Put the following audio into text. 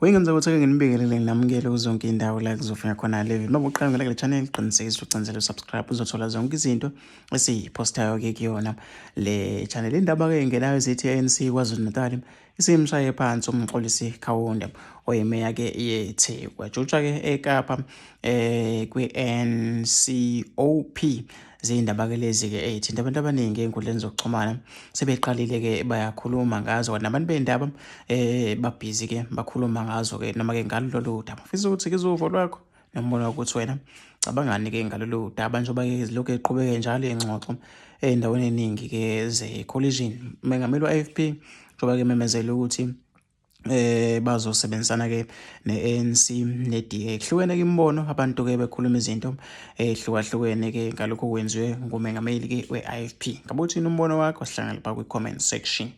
Uyingenza ukuthi-ke nginibingelele nginamukele kuzonke iy'ndawo la kuzofika khona le video. Uma uqala ngale channel, qinisekisa ucenzele usubscribe uzothola zonke izinto esiyiphostayo-ke kuyona le channel. Indaba-ke ingenayo zithi i-ANC KwaZulu-Natal isimshaye phansi uMxolisi Kaunda oyimeya-ke yeTheku. Wajutshwa-ke eKapa kwi-NCOP. Ziyindaba-ke lezi-ke ey'thinta abantu abaningi ey'nkundleni zokuxhumana sebeqalile-ke bayakhuluma ngazo kanti nabantu bey'ndaba babhizi-ke bakhuluma ngazo-ke noma-ke ngalo lolu daba. Ngifisa ukuthi ngizwe uvo lwakho nombono ukuthi wena cabangani-ke ngalolu daba njengoba-ke zilokhu eqhubeke njalo iy'ngxoxo ey'ndaweni ey'ningi-ke ze-coalition. Umengameli we-IFP njengoba-ke ememezele ukuthi bazosebenzisana ke ne-ANC ne-DA. Kuhlukene ke imibono, abantu ke bekhuluma izinto ehlukahlukene ke ngalokho kwenziwe ngumengameli ke we-IFP. Ngabe uthini umbono wakho? Sihlangane lapha kwi-comment section.